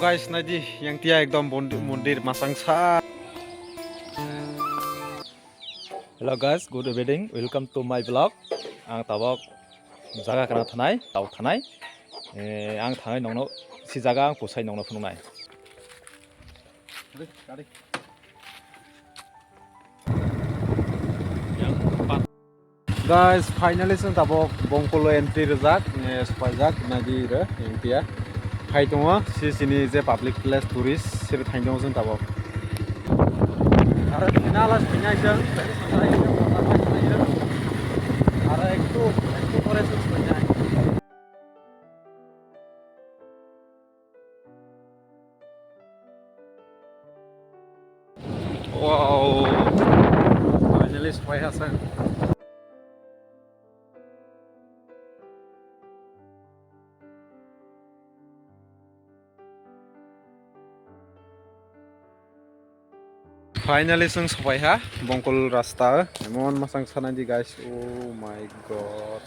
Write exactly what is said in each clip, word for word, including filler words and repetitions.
Guys, naidi, yang tia ekdom bondi-, mondir masang sa. Hello guys, good evening. Welcome to my vlog. Ang tabok jaga kana thanai, tau thanai. Eh, ang thanai nongno si jaga ang pusai nongno phunuknai. Guys, finally chwng tabok Bongkolo entry rijak, eh, sophaijak, naidi re, yang tia. Phai tongo, si sini je public place, tourist, siri thain tongo chwng tabok. Aro final as final chwng, aro ektu, ektu pore chwng sophainai. Wow. Finally, sophai ha chwng. Finally, chwng sophai ha Bongkol rasta. Emon masang sanai di, guys. Oh my God.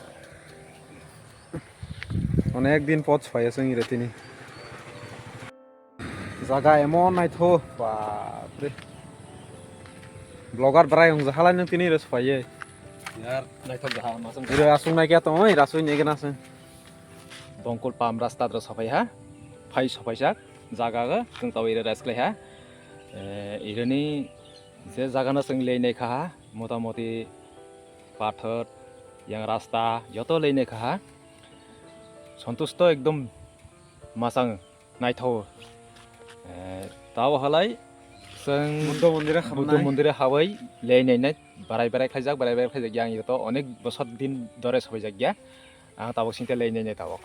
Onek din pot sophai chwng ire tini. Jaga emon naitho, bapre. Vlogger bwrai wng jahalai nang tini ire sophai ye. Yar, naithok jaha, masang. Ire asung nai kya tong, oi, rasui ni gana se. Bongkol pam rasta dra sophai ha. Phai sophai jak. Jaga ga, chwng tau ire rest khlai ha. Eh, ire ni je jaga no chwng lei nai kha ha. Motamoti pathor, yang rasta, joto lei nai kha ha. Sontusto ekdom masang naitho. Eh, tabo halai chwng Buddha mondire Buddha habnai. Mondire habai lei nai nai barai barai khaijak, barai barai khaijak yang joto onek bosor din dore sobai jak ya. Ang tabok sinte lei nai nai tabok.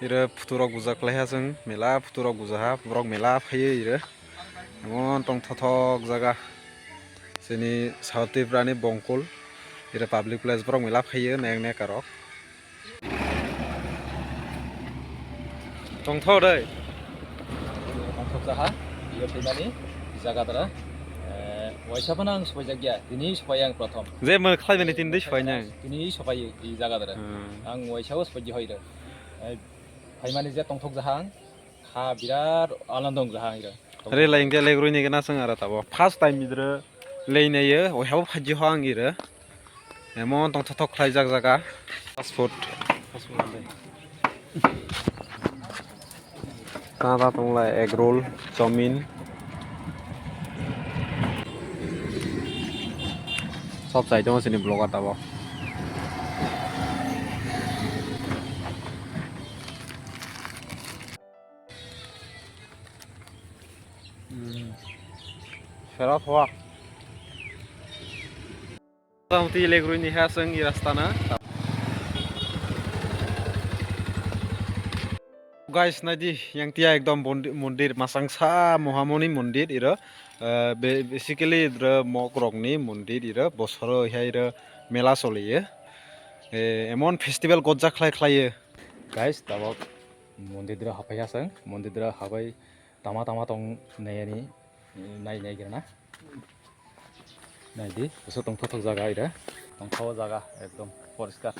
Ire photo rok bujak lai ha chwng, mela photo rok buja ha, borok mela phaiye ire. Emon tongthothok jaga. Chini South Tripura ni Bongkol. Ire public place borok mela phaiye nek nek arok. Tongthok dai. Tongthok jaha, iyo phaimani jaga dara. Eh, waisa phano ang sopaijak ya, tini sopai ang prothom. Je mo khlai mani tini dei sopai nang. Tini sopai i jaga dara. Hmm. Ang waisa o sopai hoi re. Eh, phaimani je tongthok jaha ang, kha birat anando wng jaha ang ira. Re laing je legrui ni gana chwng ara tabo. First time idre lei naiye, waisa o phaji ho ang ira. Emon tongthothok khlaijak jaga. Fast food. Tata tonglai egg roll, chowmin. Sob chai tongo chini vlogger tabok. Hmm. Sera thoa. Motamoti legrui ni ha chwng i rasta na. Guys, naidi, yang tia ekdom bondi-, mondir masang sa Mohamoni mondir iro. Eh, be-, basically, iro mok rok ni mondir iro. Bosoro hai iro mela soliye. Eh, emon festival gojak khlai khlaiye. Guys, tabok mondir dra hapai ha chwng, mondir dra hapai tama tama tong nai ani. Nai, nai gira na. Nai di, bwswk tongthok thok jaga ida. Tongthok jaga ekdom poriskar.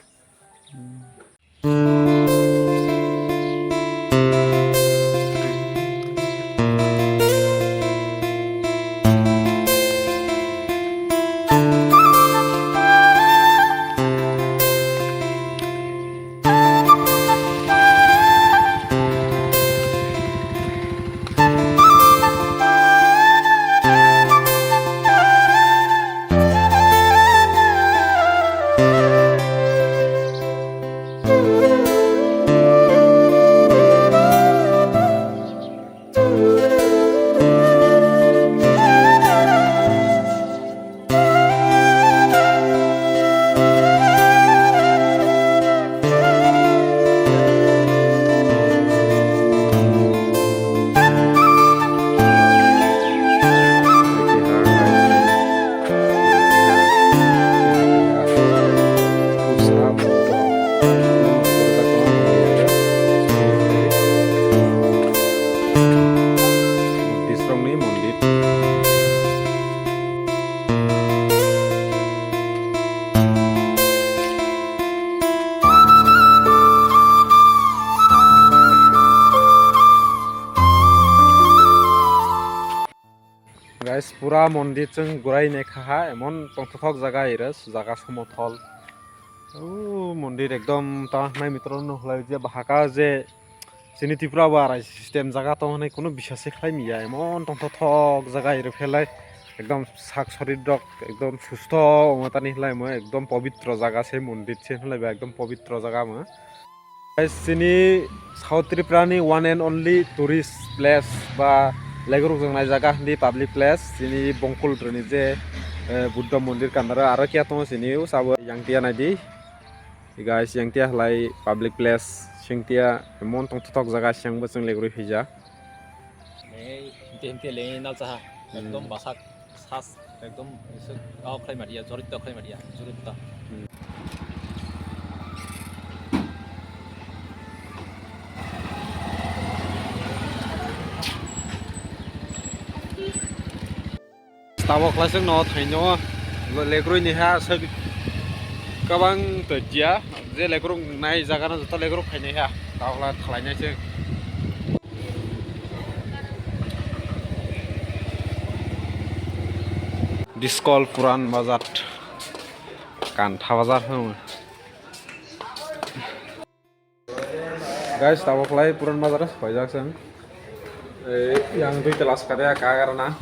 Ba mondir chwng gurai naikha ha, emon tongthok jaga iro, jaga somothol. O mondir ekdom ta nai mitro no hulai je bahaka je chini Tripura bo arai system jaga tong hwnwi kunu bisas se khlai miya, emon tongthok jaga iro phelai ekdom sak sorir rok ekdom susto omo tani hlai mo ekdom pobitro jaga se mondir se hlai ba ekdom pobitro jaga mo. Guys, chini South Tripura ni one and only tourist place ba legrok jwngnai jaga hindi public place chini Bongkul rwni je, eh, Buddha mondir kandara aro kiya tongo chini o sabo yang tiya naidi. Guys, yang tiya halai public place, sing tiya emon tong totok jaga siyang bo chwng legrui phaija. Ei, himte himte le nal chaha, Hmm. Ekdom basak, sas, ekdom isuk, kau khlai maria, jorito khlai maria, jorito. Hmm. Tabok khlaiswk no thaino legrui ni ha aswk kabang twijya je legruk nai jaga no joto legruk khainai ha tabok khlai thalai nai se. Diskol Puran Bazar, Kantha Bazar hwnwi. Guys, tabok lai Puran Bazar paijak chwng. Eh, yang dui tala skade kagarna.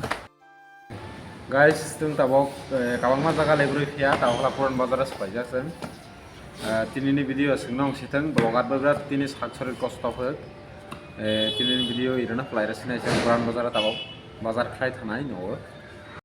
Guys, chwng tabok, eh, kabangma jaga lebrui phiya, tabok la Puran Bazar paijak chwng. Eh, tini ni video sing nong sithang, vlog at bebra tini sak sorir kosto hwk. Eh, tini ni video irana phlai rasi nai chwng Puran Bazar tabok bazar khlai thanai no.